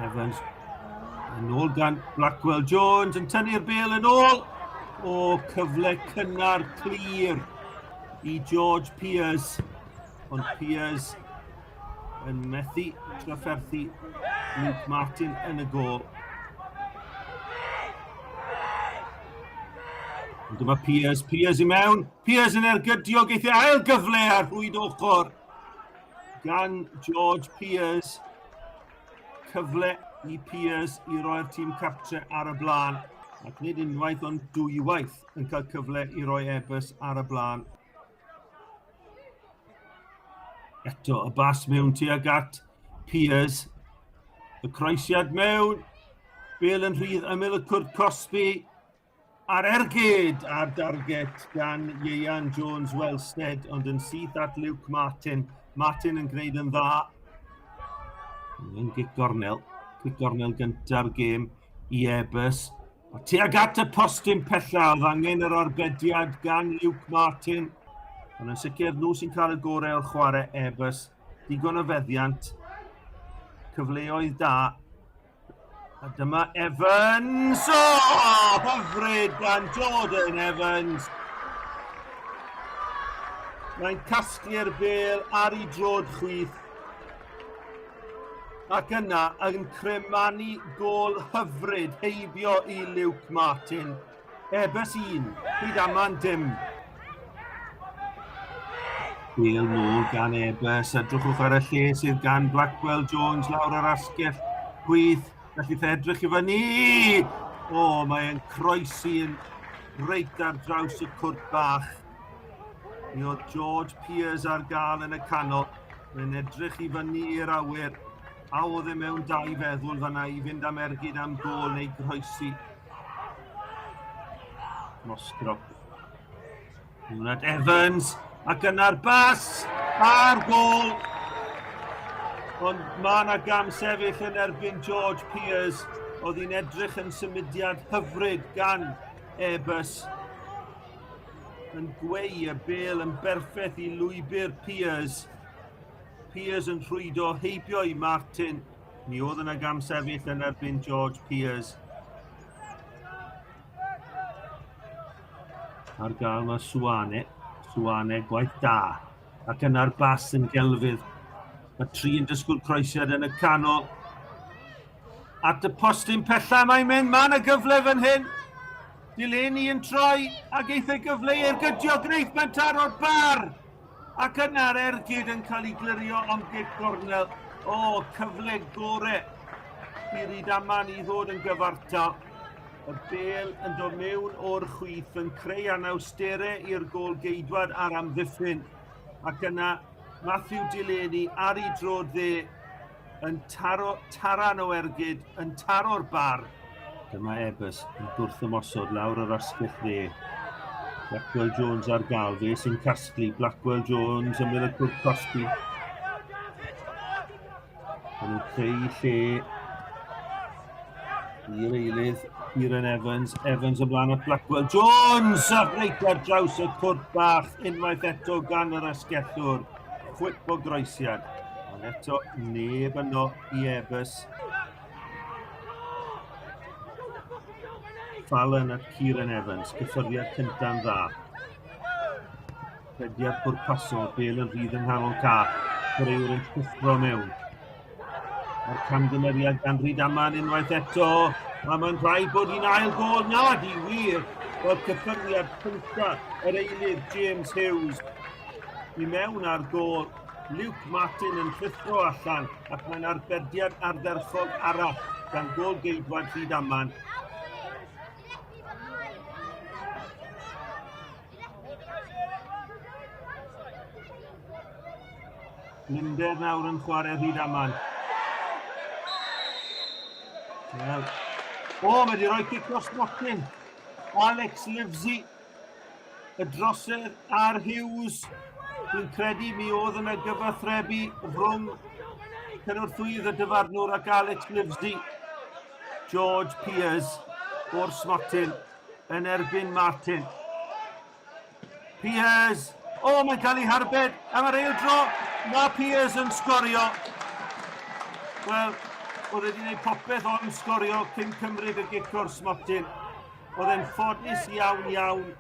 Evans yn ôl gan Blackwell Jones yn tynnu'r bel yn ôl. O, cyfle cynnar clir i George Pears. Ond Pears yn methu trafferthu Luke Martin yn y gol. Ond dyma Pears, Pears i mewn, Pears yn ergydio, geith ei ail gyfle ar rhwyd ochr gan George Pears. Cyfle i Pears i roi'r tîm cartre ar y blaen. Ac nid unwaith ond dwywaith yn cael cyfle i roi Ebers ar y blaen. Eto, y bas mewn tuag at Pears. Y croesiad mewn. Bale yn rhydd ymyl y cwrt cosbi. A'r ergyd ar darget gan Ieuan Jones Wellstead, ond yn syth at Luke Martin. Martin yn gwneud yn dda. Yn gic gornel. Gic gornel gynta'r gêm i Airbus. A tuag at y postyn pella, oedd angen yr arbediad gan Luke Martin. Ond yn sicr, nhw sy'n cael y gorau o'r chwarae Airbus. Digon o feddiant. Cyfleoedd da. A dyma Evans! O! Oh, hyfryd gan Jordan Evans! Mae'n casglu'r bel ar ei drod chwith. Ac yna yn cremanu gôl hyfryd heibio i Luke Martin. Ebys un, hyd aman dim. Bel nôl gan Ebers, edrychwch ar y lle sydd gan Blackwell Jones lawr yr asgell chwith. Gallu edrych i fyny! O, oh, mae'n croesi yn reit ar draws y cwrt bach. Mi oedd George Pears ar gael yn y canol. Mae'n edrych i fyny i'r awyr. A oedd e mewn dau feddwl fanna i fynd am ergyd am gôl neu groesi. Mostrop. Leonard Evans ac yna'r bas a'r gôl. Ond mae yna gam sefyll yn erbyn George Pears. Oedd hi'n edrych yn symudiad hyfryd gan Airbus. Yn gweu y bel yn berffaith i lwybr Pears. Pears yn rhwydo heibio i Martin. Mi oedd yna gam sefyll yn erbyn George Pears. Ar gael mae Suane. Suane, gwaith da. Ac yna'r bas yn gelfydd. Mae tri yn dysgwyl croesiad yn y canol. At y postyn pella mae'n mynd, mae yna gyfle fan hyn. Delaney yn troi ac eith ei gyfle i'r gydio gwneud mae'n taro'r bar. Ac yna'r ergyd yn cael ei glirio ond gic gornel. O, cyfle gore i Rydaman i ddod yn gyfartal. Y bel yn dod mewn o'r chwith yn creu anawstere i'r gol geidwad a'r amddiffyn. Ac yna Matthew Delaney ar ei drod dde yn taro taran o ergyd, yn taro'r bar. Dyma Ebers yn gwrthymosod lawr yr asgell dde. Blackwell Jones ar gael, fe sy'n casglu. Blackwell Jones yn mynd y cwrt cosbi. Maen nhw'n creu lle i'r eilydd, Kieran Evans. Evans ymlaen at Blackwell Jones! A reit ar draws y cwrt bach unwaith eto gan yr asgellwr. Chwip o groesiad. Ond eto, neb yno i Ebers. Fallon at Kieran Evans, cyffyrddiad cynta'n dda. Rhediad pwrpasol, bel yn rhydd yng nghanol ca. Chwaraewr yn llithro mewn. Mae'r camgymeriad gan Rydaman unwaith eto. A mae'n rhaid bod hi'n ail gol. Na, di wir. Fel cyffyrddiad cynta yr eilydd James Hughes. I mewn ar gol. Luke Martin yn rhuthro allan ac mae'n arbediad ardderchog arall gan gôl geidwad Rhydaman. Linder nawr yn chwarae Rhydaman. Wel. O, mae wedi rhoi cic dros Watkin. Alex Livesey Y drosedd ar Hughes. Dwi'n credu mi oedd yna gyfathrebu rhwng cynorthwyydd y dyfarnwr ac Alex Livesey. George Pears o'r smotyn yn erbyn Martin. Pears! O, oh, mae'n cael ei harbed am yr eildro. Mae Pears yn sgorio. Wel, Oedd wedi gwneud popeth ond sgorio cyn cymryd y gic o'r smotyn. Oedd e'n ffodus iawn iawn.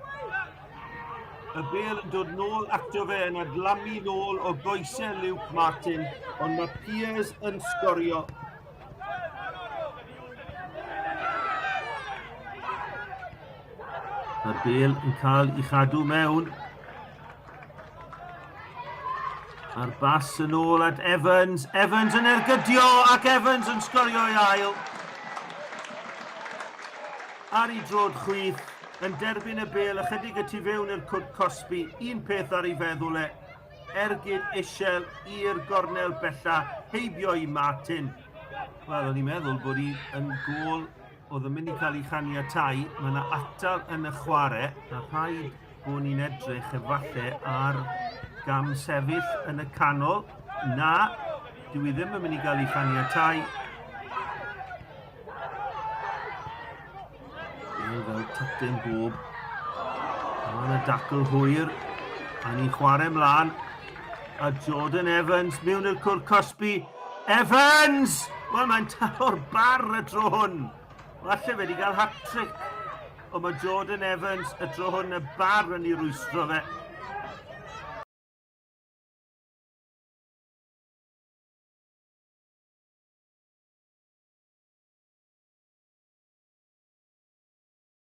Y bel yn dod nôl ato fe yn adlamu nôl o goesau Luke Martin, ond mae Pears yn sgorio. Mae'r bel yn cael ei chadw mewn. A'r bas yn ôl at Evans. Evans yn ergydio ac Evans yn sgorio ei ail. Ar ei drod chwith, yn derbyn y bel ychydig y tu fewn i'r cwrt cosbi. Un peth ar ei feddwl e, ergyd isel i'r gornel bella, heibio i Martin. Wel, o'n i'n meddwl bod hi yn gôl oedd yn mynd i cael ei chaniatau. Mae yna atal yn y chwarae, a rhaid bod ni'n edrych efallai ar gam sefyll yn y canol. Na, dwi i ddim yn mynd i gael ei chaniatau. Bel fel tatyn bob. Mae yna dacl hwyr. A ni'n chwarae mlaen. A Jordan Evans mewn i'r cwr cosbi. Evans! Wel, mae'n taro'r bar y tro hwn. Falle fe wedi cael hat-trick. Ond mae Jordan Evans y tro hwn y bar yn ei rwystro fe.